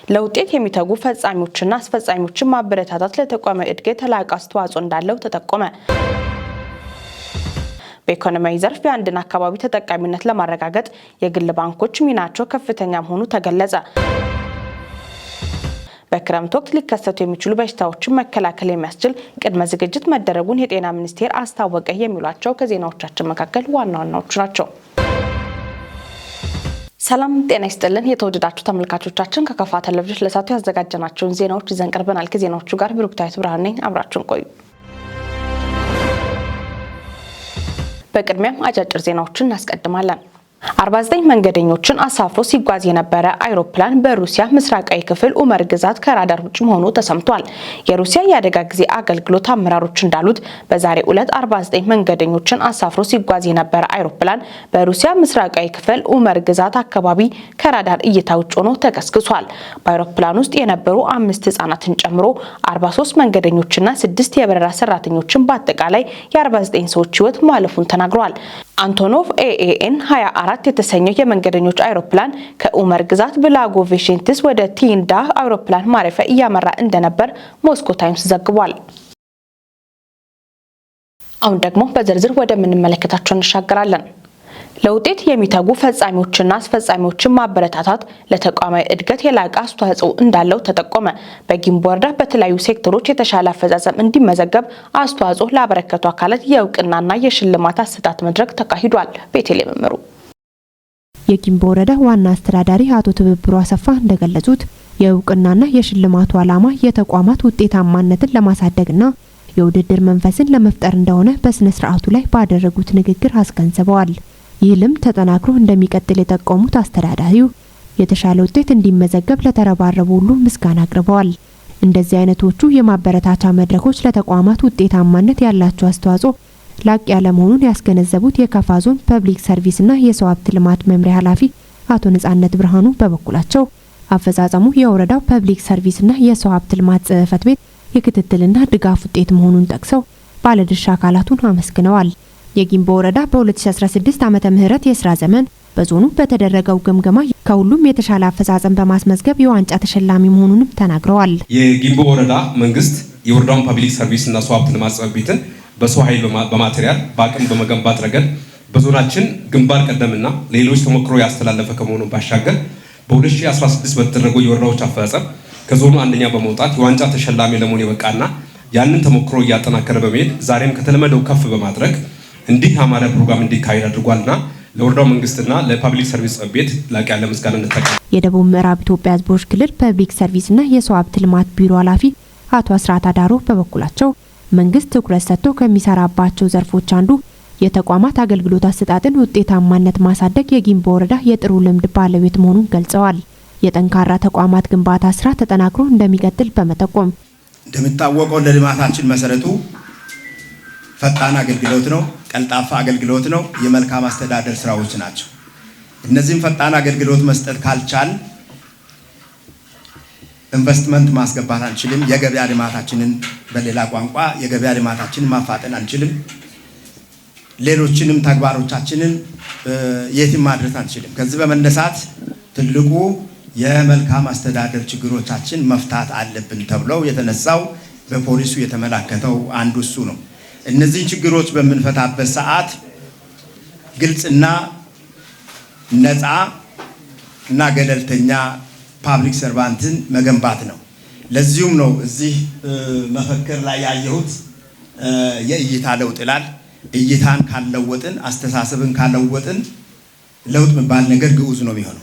ለውጤት የሚተጉ ፈጻሚዎችና አስፈጻሚዎችን ማበረታታት ለተቋማዊ እድገት የላቀ አስተዋጽኦ እንዳለው ተጠቆመ። በኢኮኖሚያዊ ዘርፍ የአንድን አካባቢ ተጠቃሚነት ለማረጋገጥ የግል ባንኮች ሚናቸው ከፍተኛ መሆኑ ተገለጸ። በክረምት ወቅት ሊከሰቱ የሚችሉ በሽታዎችን መከላከል የሚያስችል ቅድመ ዝግጅት መደረጉን የጤና ሚኒስቴር አስታወቀ። የሚሏቸው ከዜናዎቻችን መካከል ዋና ዋናዎቹ ናቸው። ሰላም ጤና ይስጥልን። የተወደዳችሁ ተመልካቾቻችን፣ ከከፋ ቴሌቪዥን ለሰዓቱ ያዘጋጀናቸውን ዜናዎች ይዘን ቀርበናል። ከዜናዎቹ ጋር ብሩክታዊት ብርሃን ነኝ። አብራችሁን ቆዩ። በቅድሚያም አጫጭር ዜናዎችን እናስቀድማለን። 49 መንገደኞችን አሳፍሮ ሲጓዝ የነበረ አይሮፕላን በሩሲያ ምስራቃዊ ክፍል ኡመር ግዛት ከራዳር ውጭ መሆኑ ተሰምቷል። የሩሲያ የአደጋ ጊዜ አገልግሎት አመራሮች እንዳሉት በዛሬው ዕለት 49 መንገደኞችን አሳፍሮ ሲጓዝ የነበረ አይሮፕላን በሩሲያ ምስራቃዊ ክፍል ኡመር ግዛት አካባቢ ከራዳር እይታ ውጭ ሆኖ ተከስክሷል። በአይሮፕላን ውስጥ የነበሩ 5 ህጻናትን ጨምሮ 43 መንገደኞችና 6 የበረራ ሰራተኞችን በአጠቃላይ የ49 ሰዎች ህይወት ማለፉን ተናግረዋል። አንቶኖቭ ኤኤን 24 የተሰኘው የመንገደኞች አይሮፕላን ከኡመር ግዛት ብላጎቬሼንስክ ወደ ቲንዳ አውሮፕላን ማረፊያ እያመራ እንደነበር ሞስኮ ታይምስ ዘግቧል። አሁን ደግሞ በዝርዝር ወደምንመለከታቸው እንሻገራለን። ለውጤት የሚተጉ ፈጻሚዎችና አስፈጻሚዎችን ማበረታታት ለተቋማዊ እድገት የላቀ አስተዋጽኦ እንዳለው ተጠቆመ። በጊምቦ ወረዳ በተለያዩ ሴክተሮች የተሻለ አፈጻጸም እንዲመዘገብ አስተዋጽኦ ላበረከቱ አካላት የእውቅናና የሽልማት አሰጣጥ መድረክ ተካሂዷል። ቤተልሔም መምሩ። የጊምቦ ወረዳ ዋና አስተዳዳሪ አቶ ትብብሩ አሰፋ እንደገለጹት የእውቅናና የሽልማቱ ዓላማ የተቋማት ውጤታማነትን ለማሳደግና የውድድር መንፈስን ለመፍጠር እንደሆነ በስነ ስርዓቱ ላይ ባደረጉት ንግግር አስገንዝበዋል። ይህ ልምድ ተጠናክሮ እንደሚቀጥል የጠቆሙት አስተዳዳሪው የተሻለ ውጤት እንዲመዘገብ ለተረባረቡ ሁሉ ምስጋና አቅርበዋል። እንደዚህ አይነቶቹ የማበረታቻ መድረኮች ለተቋማት ውጤታማነት ያላቸው አስተዋጽኦ ላቅ ያለ መሆኑን ያስገነዘቡት የከፋ ዞን ፐብሊክ ሰርቪስና የሰው ሀብት ልማት መምሪያ ኃላፊ አቶ ነጻነት ብርሃኑ በበኩላቸው አፈጻጸሙ የወረዳው ፐብሊክ ሰርቪስና የሰው ሀብት ልማት ጽሕፈት ቤት የክትትልና ድጋፍ ውጤት መሆኑን ጠቅሰው ባለድርሻ አካላቱን አመስግነዋል። የጊምቦ ወረዳ በ2016 ዓመተ ምህረት የስራ ዘመን በዞኑ በተደረገው ግምገማ ከሁሉም የተሻለ አፈጻጸም በማስመዝገብ የዋንጫ ተሸላሚ መሆኑንም ተናግረዋል። የጊምቦ ወረዳ መንግስት የወረዳውን ፐብሊክ ሰርቪስ እና ሰው ሀብት ልማት ጽሕፈት ቤትን በሰው ኃይል፣ በማቴሪያል፣ በአቅም በመገንባት ረገድ በዞናችን ግንባር ቀደምና ሌሎች ተሞክሮ ያስተላለፈ ከመሆኑ ባሻገር በ2016 በተደረገው የወረዳዎች አፈጻጸም ከዞኑ አንደኛ በመውጣት የዋንጫ ተሸላሚ ለመሆን የበቃና ያንን ተሞክሮ እያጠናከረ በመሄድ ዛሬም ከተለመደው ከፍ በማድረግ እንዲህ ያማረ ፕሮግራም እንዲካሄድ አድርጓልና ለወረዳው መንግስትና ለፐብሊክ ሰርቪስ ጽሕፈት ቤት ላቅ ያለ ምስጋና እንጠቀም። የደቡብ ምዕራብ ኢትዮጵያ ሕዝቦች ክልል ፐብሊክ ሰርቪስና የሰው ሀብት ልማት ቢሮ ኃላፊ አቶ አስራት አዳሮ በበኩላቸው መንግስት ትኩረት ሰጥቶ ከሚሰራባቸው ዘርፎች አንዱ የተቋማት አገልግሎት አሰጣጥን ውጤታማነት ማሳደግ የጊምቦ ወረዳ የጥሩ ልምድ ባለቤት መሆኑን ገልጸዋል። የጠንካራ ተቋማት ግንባታ ስራ ተጠናክሮ እንደሚቀጥል በመጠቆም እንደሚታወቀው ለልማታችን መሰረቱ ፈጣን አገልግሎት ነው፣ ቀልጣፋ አገልግሎት ነው፣ የመልካም አስተዳደር ስራዎች ናቸው። እነዚህም ፈጣን አገልግሎት መስጠት ካልቻል ኢንቨስትመንት ማስገባት አንችልም። የገበያ ልማታችንን፣ በሌላ ቋንቋ የገበያ ልማታችንን ማፋጠን አንችልም። ሌሎችንም ተግባሮቻችንን የትም ማድረስ አንችልም። ከዚህ በመነሳት ትልቁ የመልካም አስተዳደር ችግሮቻችን መፍታት አለብን ተብለው የተነሳው በፖሊሱ የተመላከተው አንዱ እሱ ነው። እነዚህን ችግሮች በምንፈታበት ሰዓት ግልጽና ነፃ እና ገለልተኛ public servant ን መገንባት ነው። ለዚሁም ነው እዚህ መፈክር ላይ ያየሁት የእይታ ለውጥ ይላል። እይታን ካለወጥን፣ አስተሳሰብን ካለወጥን ለውጥ የሚባል ነገር ግዑዝ ነው የሚሆነው።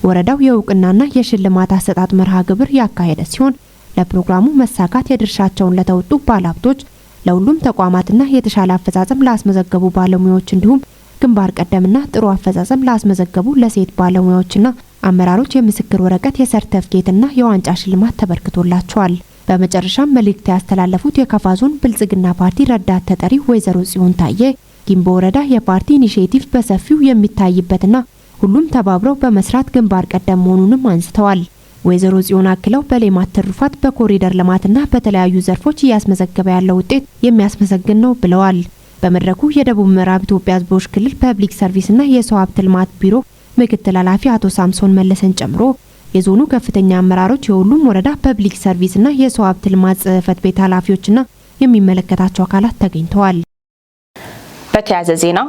ወረዳው የእውቅናና የሽልማት አሰጣጥ መርሃ ግብር ያካሄደ ሲሆን ለፕሮግራሙ መሳካት የድርሻቸውን ለተወጡ ባለሀብቶች፣ ለሁሉም ተቋማትና የተሻለ አፈጻጸም ላስመዘገቡ ባለሙያዎች እንዲሁም ግንባር ቀደምና ጥሩ አፈጻጸም ላስመዘገቡ ለሴት ባለሙያዎችና አመራሮች የምስክር ወረቀት፣ የሰርተፍኬትና የዋንጫ ሽልማት ተበርክቶላቸዋል። በመጨረሻም መልእክት ያስተላለፉት የከፋ ዞን ብልጽግና ፓርቲ ረዳት ተጠሪ ወይዘሮ ጽዮን ታዬ ጊምቦ ወረዳ የፓርቲ initiative በሰፊው የሚታይበትና ሁሉም ተባብረው በመስራት ግንባር ቀደም መሆኑንም አንስተዋል። ወይዘሮ ጽዮን አክለው በሌማት ትሩፋት፣ በኮሪደር ልማትና በተለያዩ ዘርፎች እያስመዘገበ ያለው ውጤት የሚያስመሰግን ነው ብለዋል። በመድረኩ የደቡብ ምዕራብ ኢትዮጵያ ሕዝቦች ክልል ፐብሊክ ሰርቪስና የሰው ሀብት ልማት ቢሮ ምክትል ኃላፊ አቶ ሳምሶን መለሰን ጨምሮ የዞኑ ከፍተኛ አመራሮች፣ የሁሉም ወረዳ ፐብሊክ ሰርቪስና የሰው ሀብት ልማት ጽሕፈት ቤት ኃላፊዎችና የሚመለከታቸው አካላት ተገኝተዋል። በተያያዘ ዜና፣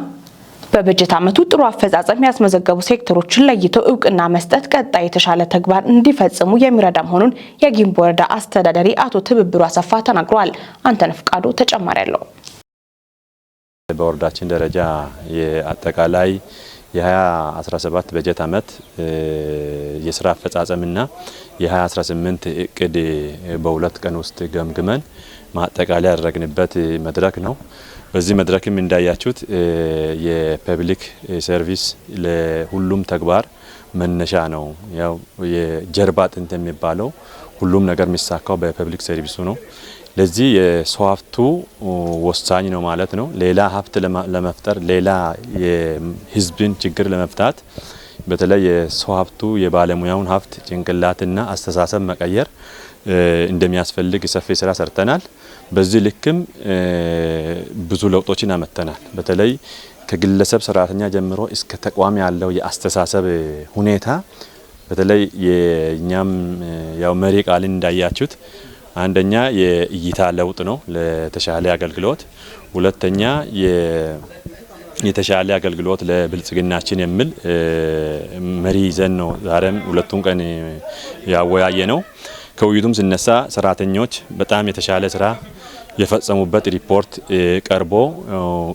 በበጀት ዓመቱ ጥሩ አፈጻጸም ያስመዘገቡ ሴክተሮችን ለይቶ እውቅና መስጠት ቀጣይ የተሻለ ተግባር እንዲፈጽሙ የሚረዳ መሆኑን የጊምቦ ወረዳ አስተዳዳሪ አቶ ትብብሩ አሰፋ ተናግረዋል። አንተነህ ፍቃዱ ተጨማሪ አለው። በወረዳችን ደረጃ የአጠቃላይ የ2017 በጀት ዓመት የስራ አፈጻጸምና የ2018 እቅድ በ2 ቀን ውስጥ ገምግመን ማጠቃለያ ያደረግንበት መድረክ ነው። በዚህ መድረክም እንዳያችሁት የ public service ለሁሉም ተግባር መነሻ ነው። ያው የጀርባ አጥንት የሚባለው ሁሉም ነገር የሚሳካው በ public service ኡ ነው። ለዚህ የሰው ሀብቱ ወሳኝ ነው ማለት ነው። ሌላ ሀብት ለመፍጠር፣ ሌላ የህዝብን ችግር ለመፍታት በተለይ የሰው ሀብቱ የባለሙያውን ሀብት ጭንቅላትና አስተሳሰብ መቀየር እንደሚያስፈልግ ሰፊ ስራ ሰርተናል። በዚህ ልክም ብዙ ለውጦችን አመጥተናል። በተለይ ከግለሰብ ሰራተኛ ጀምሮ እስከ ተቋም ያለው የአስተሳሰብ ሁኔታ፣ በተለይ የእኛም ያው መሪ ቃልን እንዳያችሁት አንደኛ የእይታ ለውጥ ነው ለተሻለ አገልግሎት፣ ሁለተኛ የተሻለ አገልግሎት ለብልጽግናችን የሚል መሪ ይዘን ነው ዛሬም ሁለቱን ቀን ያወያየነው። ከውይይቱም ስነሳ ሰራተኞች በጣም የተሻለ ስራ የፈጸሙበት ሪፖርት ቀርቦ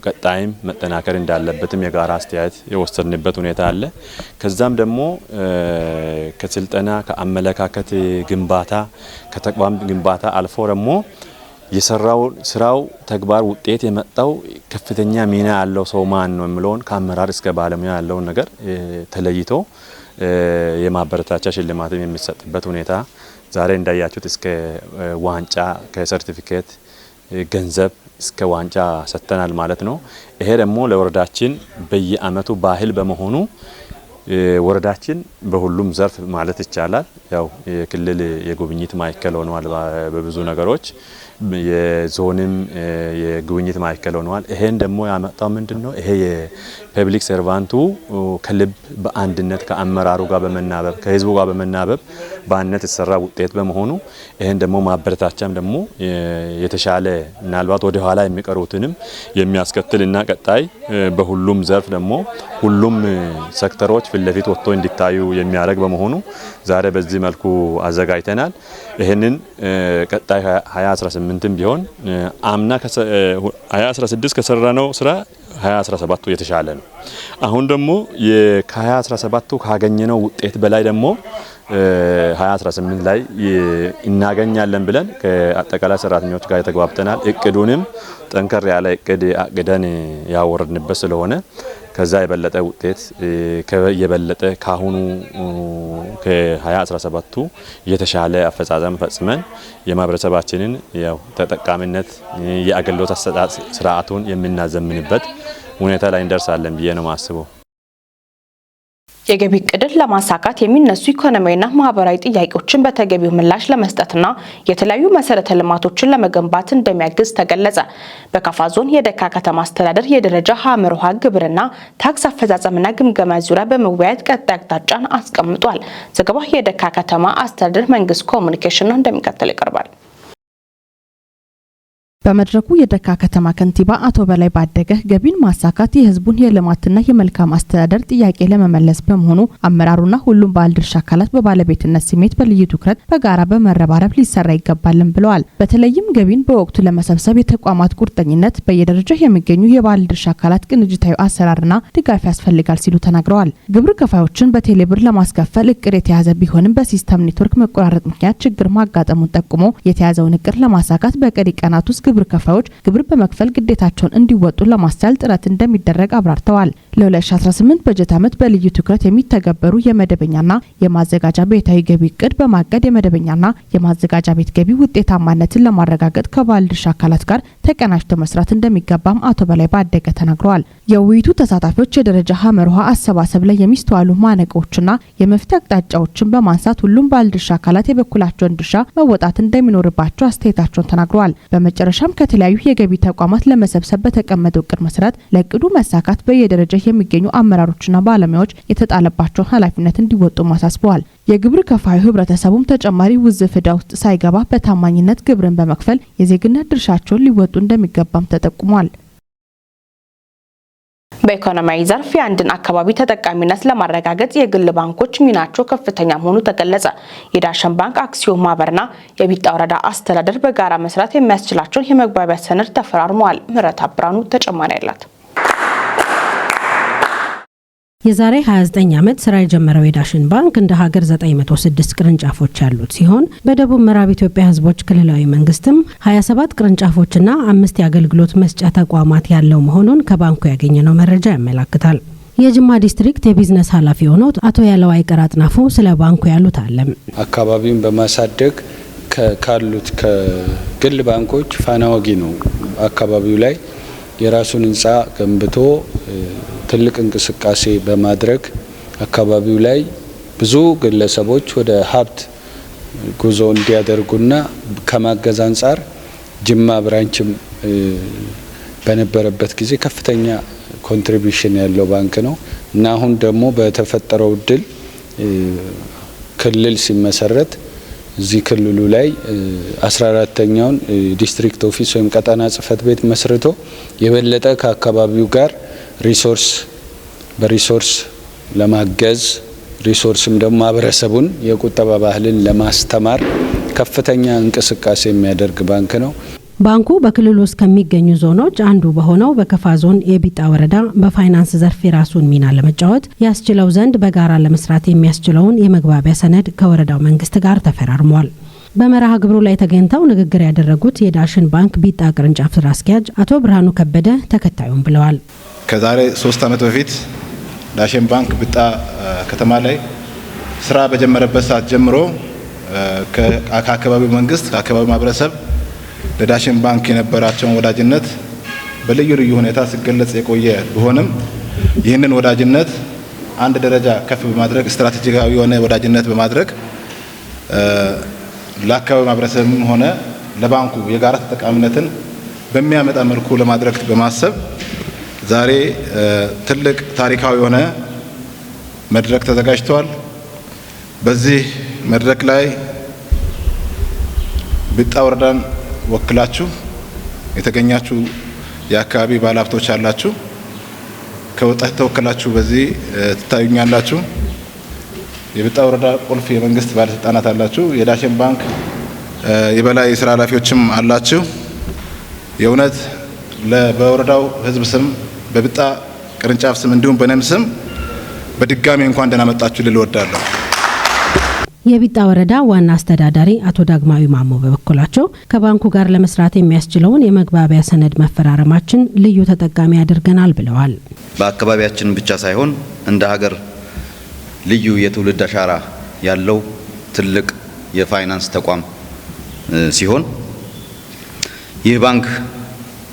ቀጣይም መጠናከር እንዳለበትም የጋራ አስተያየት የወሰድንበት ሁኔታ አለ። ከዛም ደግሞ ከስልጠና፣ ከአመለካከት ግንባታ፣ ከተቋም ግንባታ አልፎ ደግሞ የሰራው ስራው ተግባር ውጤት የመጣው ከፍተኛ ሚና ያለው ሰው ማን ነው የሚለውን ከአመራር እስከ ባለሙያ ያለውን ነገር ተለይቶ የማበረታቻ ሽልማትም የሚሰጥበት ሁኔታ ዛሬ እንዳያችሁት እስከ ዋንጫ፣ ከሰርቲፊኬት፣ ገንዘብ እስከ ዋንጫ ሰጥተናል ማለት ነው። ይሄ ደግሞ ለወረዳችን በየአመቱ ባህል በመሆኑ ወረዳችን በሁሉም ዘርፍ ማለት ይቻላል ያው የክልል የጉብኝት ማዕከል ሆኗል። በብዙ ነገሮች የዞንም የጉብኝት ማዕከል ሆኗል። ይሄን ደግሞ ያመጣው ምንድን ነው? ይሄ የ public servant ኡ ከልብ በአንድነት ከአመራሩ ጋር በመናበብ፣ ከህዝቡ ጋር በመናበብ በአንድነት የተሰራ ውጤት በመሆኑ ይሄን ደግሞ ማበረታቻም ደግሞ የተሻለ ምናልባት ወደ ኋላ የሚቀሩትንም የሚያስከትልና ቀጣይ በሁሉም ዘርፍ ደግሞ ሁሉም ሴክተሮች ፊት ለፊት ወጥቶ እንዲታዩ የሚያደርግ በመሆኑ ዛሬ በዚህ መልኩ አዘጋጅተናል። ይህንን ቀጣይ 2018ም ቢሆን አምና 2016 ከሰራነው ስራ 2017 የተሻለ ነው። አሁን ደግሞ ከ2017 ካገኘነው ውጤት በላይ ደግሞ 2018 ላይ እናገኛለን ብለን ከአጠቃላይ ሰራተኞች ጋር ተግባብተናል። እቅዱንም ጠንከር ያለ እቅድ አቅደን ያወረድንበት ስለሆነ ከዛ የበለጠ ውጤት፣ የበለጠ ካሁኑ ከ2017ቱ የተሻለ አፈጻጸም ፈጽመን የማህበረሰባችንን ያው ተጠቃሚነት፣ የአገልግሎት አሰጣጥ ስርዓቱን የምናዘምንበት ሁኔታ ላይ እንደርሳለን ብዬ ነው የማስበው። የገቢ እቅድን ለማሳካት የሚነሱ ኢኮኖሚያዊና ማህበራዊ ጥያቄዎችን በተገቢው ምላሽ ለመስጠትና የተለያዩ መሰረተ ልማቶችን ለመገንባት እንደሚያግዝ ተገለጸ። በካፋ ዞን የደካ ከተማ አስተዳደር የደረጃ ሐ ግብርና ታክስ አፈጻጸምና ግምገማ ዙሪያ በመወያየት ቀጣይ አቅጣጫን አስቀምጧል። ዘገባው የደካ ከተማ አስተዳደር መንግስት ኮሚኒኬሽን ነው፣ እንደሚከተለው ይቀርባል። በመድረኩ የደካ ከተማ ከንቲባ አቶ በላይ ባደገ ገቢን ማሳካት የህዝቡን የልማትና የመልካም አስተዳደር ጥያቄ ለመመለስ በመሆኑ አመራሩና ሁሉም ባለድርሻ አካላት በባለቤትነት ስሜት በልዩ ትኩረት በጋራ በመረባረብ ሊሰራ ይገባልም ብለዋል። በተለይም ገቢን በወቅቱ ለመሰብሰብ የተቋማት ቁርጠኝነት፣ በየደረጃው የሚገኙ የባለድርሻ አካላት ቅንጅታዊ አሰራርና ድጋፍ ያስፈልጋል ሲሉ ተናግረዋል። ግብር ከፋዮችን በቴሌብር ለማስከፈል እቅድ የተያዘ ቢሆንም በ system network መቆራረጥ ምክንያት ችግር ማጋጠሙን ጠቁሞ የተያዘውን እቅድ ለማሳካት በቀሪ ቀናት ውስጥ ግብር ከፋዮች ግብር በመክፈል ግዴታቸውን እንዲወጡ ለማስቻል ጥረት እንደሚደረግ አብራርተዋል። ለ2018 በጀት ዓመት በልዩ ትኩረት የሚተገበሩ የመደበኛና የማዘጋጃ ቤታዊ ገቢ እቅድ በማቀድ የመደበኛና የማዘጋጃ ቤት ገቢ ውጤታማነትን ለማረጋገጥ ከባለድርሻ አካላት ጋር ተቀናጅቶ መስራት እንደሚገባም አቶ በላይ ባደገ ተናግረዋል። የውይይቱ ተሳታፊዎች የደረጃ ሐ አሰባሰብ ላይ የሚስተዋሉ ማነቆዎችና የመፍትሄ አቅጣጫዎችን በማንሳት ሁሉም ባለድርሻ አካላት የበኩላቸውን ድርሻ መወጣት እንደሚኖርባቸው አስተያየታቸውን ተናግረዋል። በመጨረሻም ከተለያዩ የገቢ ተቋማት ለመሰብሰብ በተቀመጠው እቅድ መሰረት ለእቅዱ መሳካት በየደረጃ የሚገኙ አመራሮችና ባለሙያዎች የተጣለባቸውን ኃላፊነት እንዲወጡ አሳስበዋል። የግብር ከፋዩ ህብረተሰቡም ተጨማሪ ውዝፍ ዕዳ ውስጥ ሳይገባ በታማኝነት ግብርን በመክፈል የዜግነት ድርሻቸውን ሊወጡ እንደሚገባም ተጠቁሟል። በኢኮኖሚያዊ ዘርፍ የአንድን አካባቢ ተጠቃሚነት ለማረጋገጥ የግል ባንኮች ሚናቸው ከፍተኛ መሆኑ ተገለጸ። የዳሸን ባንክ አክሲዮን ማህበርና የቢጣ ወረዳ አስተዳደር በጋራ መስራት የሚያስችላቸውን የመግባቢያ ሰነድ ተፈራርመዋል። ምህረት አብራኑ ተጨማሪ አላት። የዛሬ 29 ዓመት ስራ የጀመረው የዳሽን ባንክ እንደ ሀገር 906 ቅርንጫፎች ያሉት ሲሆን፣ በደቡብ ምዕራብ ኢትዮጵያ ሕዝቦች ክልላዊ መንግስትም 27 ቅርንጫፎችና 5 የአገልግሎት መስጫ ተቋማት ያለው መሆኑን ከባንኩ ያገኘነው መረጃ ያመላክታል። የጅማ ዲስትሪክት የቢዝነስ ኃላፊ የሆኑት አቶ ያለው አይቀር አጥናፉ ስለ ባንኩ ያሉት አለ። አካባቢውን በማሳደግ ካሉት ከግል ባንኮች ፋና ወጊ ነው። አካባቢው ላይ የራሱን ህንፃ ገንብቶ ትልቅ እንቅስቃሴ በማድረግ አካባቢው ላይ ብዙ ግለሰቦች ወደ ሀብት ጉዞ እንዲያደርጉና ከማገዝ አንጻር ጅማ branch ም በነበረበት ጊዜ ከፍተኛ contribution ያለው ባንክ ነው እና አሁን ደግሞ በተፈጠረው እድል ክልል ሲመሰረት እዚህ ክልሉ ላይ 14ተኛውን district office ወይም ቀጠና ጽህፈት ቤት መስርቶ የበለጠ ከአካባቢው ጋር resource በ resource ለማገዝ፣ resource ም ደግሞ ማህበረሰቡን የቁጠባ ባህልን ለማስተማር ከፍተኛ እንቅስቃሴ የሚያደርግ ባንክ ነው። ባንኩ በክልሉ ውስጥ ከሚገኙ ዞኖች አንዱ በሆነው በከፋ ዞን የቢጣ ወረዳ በፋይናንስ ዘርፍ የራሱን ሚና ለመጫወት ያስችለው ዘንድ በጋራ ለመስራት የሚያስችለውን የመግባቢያ ሰነድ ከወረዳው መንግስት ጋር ተፈራርሟል። በመርሃ ግብሩ ላይ ተገኝተው ንግግር ያደረጉት የዳሽን ባንክ ቢጣ ቅርንጫፍ ስራ አስኪያጅ አቶ ብርሃኑ ከበደ ተከታዩን ብለዋል። ከዛሬ 3 ዓመት በፊት ዳሽን ባንክ ቢጣ ከተማ ላይ ስራ በጀመረበት ሰዓት ጀምሮ ከአካባቢው መንግስት፣ ከአካባቢው ማህበረሰብ ለዳሽን ባንክ የነበራቸውን ወዳጅነት በልዩ ልዩ ሁኔታ ሲገለጽ የቆየ ቢሆንም፣ ይህንን ወዳጅነት አንድ ደረጃ ከፍ በማድረግ፣ ስትራቴጂካዊ የሆነ ወዳጅነት በማድረግ ለአካባቢው ማህበረሰብም ሆነ ለባንኩ የጋራ ተጠቃሚነትን በሚያመጣ መልኩ ለማድረግ በማሰብ ዛሬ ትልቅ ታሪካዊ የሆነ መድረክ ተዘጋጅቷል። በዚህ መድረክ ላይ ቢጣ ወረዳን ወክላችሁ የተገኛችሁ የአካባቢ ባለሀብቶች አላችሁ፣ ከወጣት ተወክላችሁ በዚህ ትታዩኛላችሁ። የቢጣ ወረዳ ቁልፍ የመንግስት ባለስልጣናት አላችሁ፣ የዳሽን ባንክ የበላይ የስራ ኃላፊዎችም አላችሁ። የእውነት በወረዳው ህዝብ ስም፣ በቢጣ ቅርንጫፍ ስም እንዲሁም በእኔም ስም በድጋሚ እንኳን ደህና መጣችሁ ልል እወዳለሁ። የቢጣ ወረዳ ዋና አስተዳዳሪ አቶ ዳግማዊ ማሞ በበኩላቸው ከባንኩ ጋር ለመስራት የሚያስችለውን የመግባቢያ ሰነድ መፈራረማችን ልዩ ተጠቃሚ ያደርገናል ብለዋል። በአካባቢያችን ብቻ ሳይሆን እንደ ሀገር ልዩ የትውልድ አሻራ ያለው ትልቅ የፋይናንስ ተቋም ሲሆን፣ ይህ ባንክ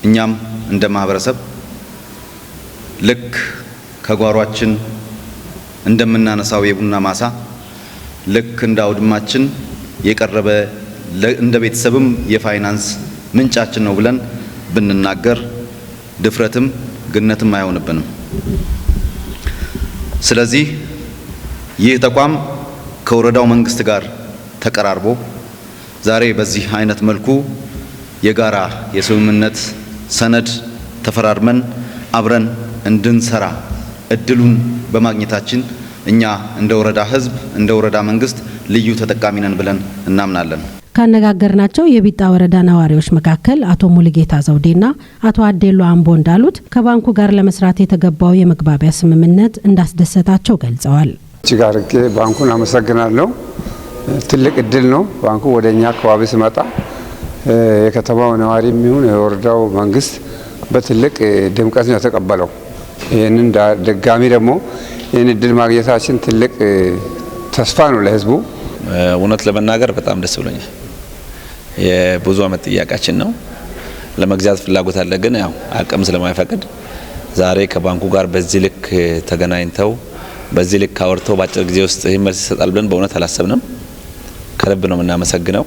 እኛም እንደ ማህበረሰብ ልክ ከጓሯችን እንደምናነሳው የቡና ማሳ፣ ልክ እንደ አውድማችን የቀረበ፣ እንደ ቤተሰብም የፋይናንስ ምንጫችን ነው ብለን ብንናገር ድፍረትም ግነትም አይሆንብንም። ስለዚህ ይህ ተቋም ከወረዳው መንግስት ጋር ተቀራርቦ ዛሬ በዚህ አይነት መልኩ የጋራ የስምምነት ሰነድ ተፈራርመን አብረን እንድንሰራ እድሉን በማግኘታችን እኛ እንደ ወረዳ ህዝብ፣ እንደ ወረዳ መንግስት ልዩ ተጠቃሚ ነን ብለን እናምናለን። ካነጋገርናቸው የቢጣ ወረዳ ነዋሪዎች መካከል አቶ ሙሉጌታ ዘውዴና አቶ አዴሎ አምቦ እንዳሉት ከባንኩ ጋር ለመስራት የተገባው የመግባቢያ ስምምነት እንዳስደሰታቸው ገልጸዋል። እጅግ አድርጌ ባንኩን አመሰግናለሁ። ትልቅ እድል ነው። ባንኩ ወደ እኛ አካባቢ ሲመጣ የከተማው ነዋሪ የሚሆን የወረዳው መንግስት በትልቅ ድምቀት ነው የተቀበለው። ይህንን ድጋሚ ደግሞ ይህን እድል ማግኘታችን ትልቅ ተስፋ ነው ለህዝቡ። እውነት ለመናገር በጣም ደስ ብሎኛል። የብዙ አመት ጥያቄያችን ነው። ለመግዛት ፍላጎት አለ፣ ግን ያው አቅም ስለማይፈቅድ ዛሬ ከባንኩ ጋር በዚህ ልክ ተገናኝተው፣ በዚህ ልክ አውርተው በአጭር ጊዜ ውስጥ ይህ መልስ ይሰጣል ብለን በእውነት አላሰብንም። ከልብ ነው የምናመሰግነው።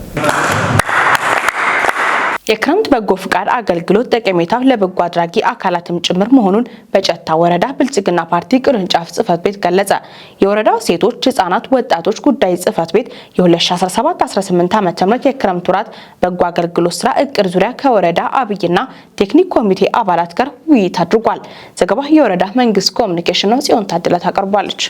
የክረምት በጎ ፍቃድ አገልግሎት ጠቀሜታው ለበጎ አድራጊ አካላትም ጭምር መሆኑን በጨታ ወረዳ ብልጽግና ፓርቲ ቅርንጫፍ ጽህፈት ቤት ገለጸ። የወረዳው ሴቶች፣ ህጻናት፣ ወጣቶች ጉዳይ ጽህፈት ቤት የ2017-18 ዓ.ም የክረምት ወራት በጎ አገልግሎት ስራ እቅድ ዙሪያ ከወረዳ አብይና ቴክኒክ ኮሚቴ አባላት ጋር ውይይት አድርጓል። ዘገባ የወረዳ መንግስት ኮሚኒኬሽን ነው። ጽዮን ታደለ ታቀርቧለች።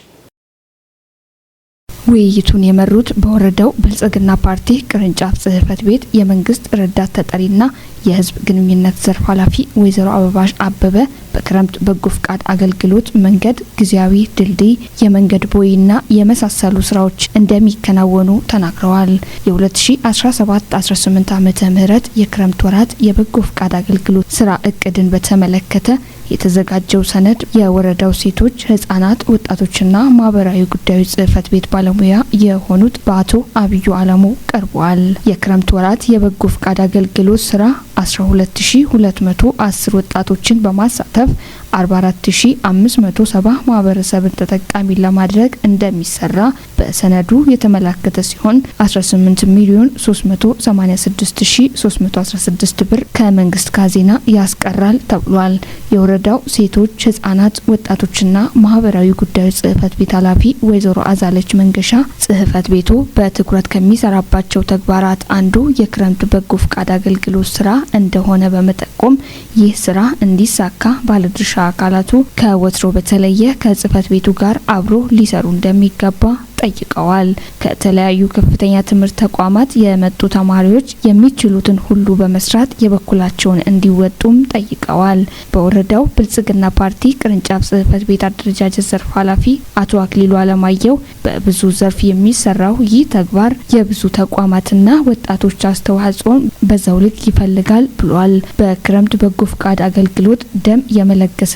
ውይይቱን የመሩት በወረዳው ብልጽግና ፓርቲ ቅርንጫፍ ጽህፈት ቤት የመንግስት ረዳት ተጠሪና የህዝብ ግንኙነት ዘርፍ ኃላፊ ወይዘሮ አበባሽ አበበ በክረምት በጎ ፍቃድ አገልግሎት መንገድ፣ ጊዜያዊ ድልድይ፣ የመንገድ ቦይና የመሳሰሉ ስራዎች እንደሚከናወኑ ተናግረዋል። የ2017-18 ዓመተ ምህረት የክረምት ወራት የበጎ ፍቃድ አገልግሎት ስራ እቅድን በተመለከተ የተዘጋጀው ሰነድ የወረዳው ሴቶች፣ ህጻናት፣ ወጣቶችና ማህበራዊ ጉዳዮች ጽህፈት ቤት ባለሙያ የሆኑት በአቶ አብዩ አለሙ ቀርቧል። የክረምት ወራት የበጎ ፍቃድ አገልግሎት ስራ 12210 ወጣቶችን በማሳተፍ 44570 ማህበረሰብን ተጠቃሚ ለማድረግ እንደሚሰራ በሰነዱ የተመላከተ ሲሆን 18 ሚሊዮን 386316 ብር ከመንግስት ካዜና ያስቀራል ተብሏል። የወረዳው ሴቶች፣ ህጻናት፣ ወጣቶችና ማህበራዊ ጉዳዮች ጽህፈት ቤት ኃላፊ ወይዘሮ አዛለች መንገሻ ጽህፈት ቤቱ በትኩረት ከሚሰራባቸው ተግባራት አንዱ የክረምት በጎ ፍቃድ አገልግሎት ስራ እንደሆነ በመጠቆም ይህ ስራ እንዲሳካ ባለድርሻ አካላቱ ከወትሮ በተለየ ከጽህፈት ቤቱ ጋር አብሮ ሊሰሩ እንደሚገባ ጠይቀዋል። ከተለያዩ ከፍተኛ ትምህርት ተቋማት የመጡ ተማሪዎች የሚችሉትን ሁሉ በመስራት የበኩላቸውን እንዲወጡም ጠይቀዋል። በወረዳው ብልጽግና ፓርቲ ቅርንጫፍ ጽህፈት ቤት አደረጃጀት ዘርፍ ኃላፊ አቶ አክሊሉ አለማየሁ በብዙ ዘርፍ የሚሰራው ይህ ተግባር የብዙ ተቋማትና ወጣቶች አስተዋጽኦን በዛው ልክ ይፈልጋል ብሏል። በክረምት በጎ ፍቃድ አገልግሎት ደም የመለገስና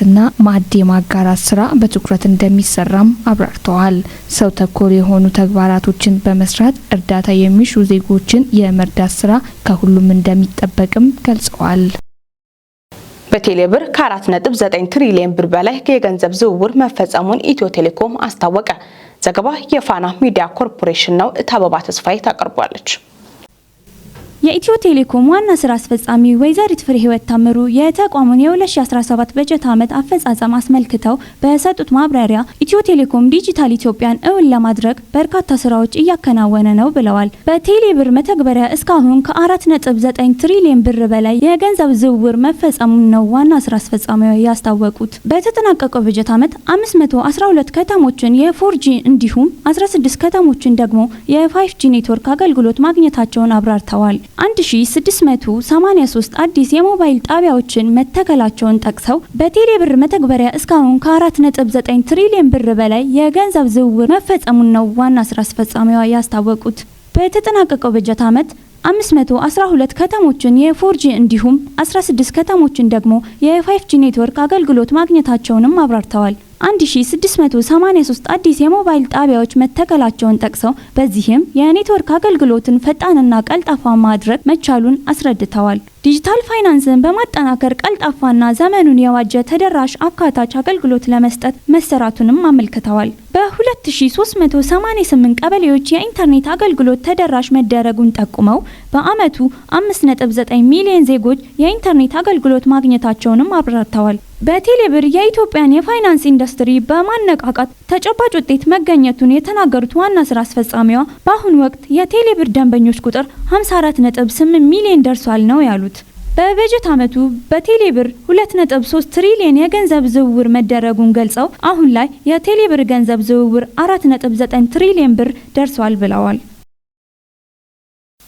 ማዕድ የማጋራት ስራ በትኩረት እንደሚሰራም አብራርተዋል። ሰው ተኮር የሆኑ ተግባራቶችን በመስራት እርዳታ የሚሹ ዜጎችን የመርዳት ስራ ከሁሉም እንደሚጠበቅም ገልጸዋል። በቴሌብር ከ4.9 ትሪሊየን ብር በላይ የገንዘብ ዝውውር መፈጸሙን ኢትዮ ቴሌኮም አስታወቀ። ዘገባ የፋና ሚዲያ ኮርፖሬሽን ነው። እታበባ ተስፋዬ ታቀርቧለች። የኢትዮ ቴሌኮም ዋና ስራ አስፈጻሚ ወይዘሪት ፍሬህይወት ታምሩ የተቋሙን የ2017 በጀት ዓመት አፈጻጸም አስመልክተው በሰጡት ማብራሪያ ኢትዮ ቴሌኮም ዲጂታል ኢትዮጵያን እውን ለማድረግ በርካታ ስራዎች እያከናወነ ነው ብለዋል። በቴሌብር መተግበሪያ እስካሁን ከ4.9 ትሪሊየን ብር በላይ የገንዘብ ዝውውር መፈጸሙን ነው ዋና ስራ አስፈጻሚዋ ያስታወቁት። በተጠናቀቀው በጀት ዓመት 512 ከተሞችን የ 4G እንዲሁም 16 ከተሞችን ደግሞ የ 5G ኔትወርክ አገልግሎት ማግኘታቸውን አብራርተዋል። 1683 አዲስ የሞባይል ጣቢያዎችን መተከላቸውን ጠቅሰው በቴሌብር መተግበሪያ እስካሁን ከ4.9 ትሪሊየን ብር በላይ የገንዘብ ዝውውር መፈጸሙን ነው ዋና ስራ አስፈጻሚዋ ያስታወቁት። በተጠናቀቀው በጀት ዓመት 512 ከተሞችን የ 4G እንዲሁም 16 ከተሞችን ደግሞ የ 5G ኔትወርክ አገልግሎት ማግኘታቸውንም አብራርተዋል። 1683 አዲስ የሞባይል ጣቢያዎች መተከላቸውን ጠቅሰው በዚህም የኔትወርክ አገልግሎትን ፈጣንና ቀልጣፋ ማድረግ መቻሉን አስረድተዋል። ዲጂታል ፋይናንስን በማጠናከር ቀልጣፋና ዘመኑን የዋጀ ተደራሽ አካታች አገልግሎት ለመስጠት መሰራቱንም አመልክተዋል። በ2388 ቀበሌዎች የኢንተርኔት አገልግሎት ተደራሽ መደረጉን ጠቁመው በአመቱ 5.9 ሚሊዮን ዜጎች የኢንተርኔት አገልግሎት ማግኘታቸውንም አብራርተዋል። በቴሌብር የኢትዮጵያን የፋይናንስ ኢንዱስትሪ በማነቃቃት ተጨባጭ ውጤት መገኘቱን የተናገሩት ዋና ስራ አስፈጻሚዋ በአሁኑ ወቅት የቴሌብር ደንበኞች ቁጥር 54.8 ሚሊዮን ደርሷል ነው ያሉት። በበጀት ዓመቱ በቴሌብር 2.3 ትሪሊየን የገንዘብ ዝውውር መደረጉን ገልጸው አሁን ላይ የቴሌብር ገንዘብ ዝውውር 4.9 ትሪሊየን ብር ደርሷል ብለዋል።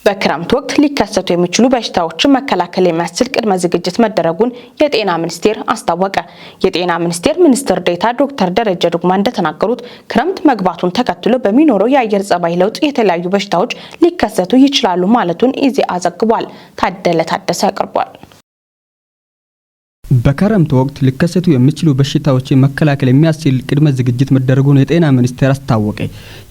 በክረምት ወቅት ሊከሰቱ የሚችሉ በሽታዎችን መከላከል የሚያስችል ቅድመ ዝግጅት መደረጉን የጤና ሚኒስቴር አስታወቀ። የጤና ሚኒስቴር ሚኒስትር ዴኤታ ዶክተር ደረጀ ዱጉማ እንደተናገሩት ክረምት መግባቱን ተከትሎ በሚኖረው የአየር ጸባይ ለውጥ የተለያዩ በሽታዎች ሊከሰቱ ይችላሉ ማለቱን ኢዜአ ዘግቧል። ታደለ ታደሰ ያቀርቧል። በክረምት ወቅት ሊከሰቱ የሚችሉ በሽታዎችን መከላከል የሚያስችል ቅድመ ዝግጅት መደረጉን የጤና ሚኒስቴር አስታወቀ።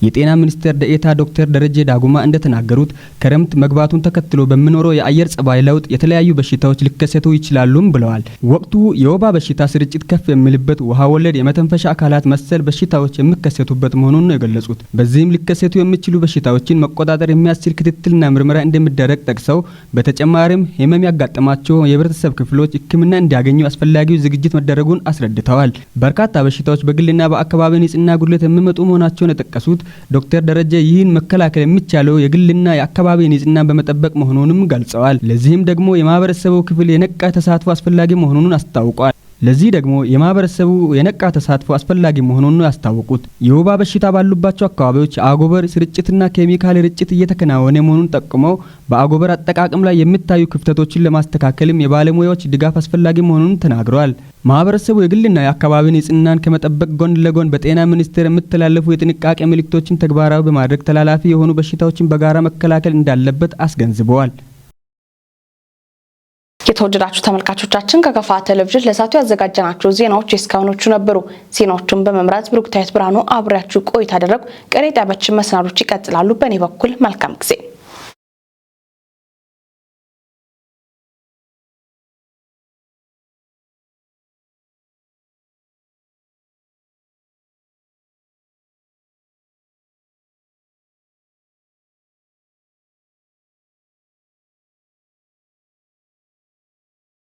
የጤና ሚኒስቴር ደኤታ ዶክተር ደረጀ ዳጉማ እንደተናገሩት፣ ክረምት መግባቱን ተከትሎ በሚኖረው የአየር ጸባይ ለውጥ የተለያዩ በሽታዎች ሊከሰቱ ይችላሉም ብለዋል። ወቅቱ የወባ በሽታ ስርጭት ከፍ የሚልበት፣ ውሃ ወለድ የመተንፈሻ አካላት መሰል በሽታዎች የሚከሰቱበት መሆኑን ነው የገለጹት። በዚህም ሊከሰቱ የሚችሉ በሽታዎችን መቆጣጠር የሚያስችል ክትትልና ምርመራ እንደሚደረግ ጠቅሰው፣ በተጨማሪም ህመም ያጋጠማቸው የህብረተሰብ ክፍሎች ሕክምና እንዲያገኙ አስፈላጊው ዝግጅት መደረጉን አስረድተዋል። በርካታ በሽታዎች በግልና በአካባቢ ንጽህና ጉድለት የሚመጡ መሆናቸውን የጠቀሱት ዶክተር ደረጀ፣ ይህን መከላከል የሚቻለው የግልና የአካባቢ ንጽህናን በመጠበቅ መሆኑንም ገልጸዋል። ለዚህም ደግሞ የማህበረሰቡ ክፍል የነቃ ተሳትፎ አስፈላጊ መሆኑን አስታውቋል። ለዚህ ደግሞ የማህበረሰቡ የነቃ ተሳትፎ አስፈላጊ መሆኑን ነው ያስታወቁት። የወባ በሽታ ባሉባቸው አካባቢዎች አጎበር ስርጭትና ኬሚካል ርጭት እየተከናወነ መሆኑን ጠቁመው፣ በአጎበር አጠቃቀም ላይ የሚታዩ ክፍተቶችን ለማስተካከልም የባለሙያዎች ድጋፍ አስፈላጊ መሆኑን ተናግረዋል። ማህበረሰቡ የግልና የአካባቢ ንጽህናን ከመጠበቅ ጎን ለጎን በጤና ሚኒስቴር የሚተላለፉ የጥንቃቄ መልእክቶችን ተግባራዊ በማድረግ ተላላፊ የሆኑ በሽታዎችን በጋራ መከላከል እንዳለበት አስገንዝበዋል። የተወደዳችሁ ተመልካቾቻችን፣ ከከፋ ቴሌቪዥን ለሰዓቱ ያዘጋጀናቸው ዜናዎች የእስካሁኖቹ ነበሩ። ዜናዎቹን በመምራት ብሩክታዊት ብርሃኑ አብሬያችሁ ቆይታ አደረጉ። ቀሪ ጣቢያችን መሰናዶች ይቀጥላሉ። በእኔ በኩል መልካም ጊዜ።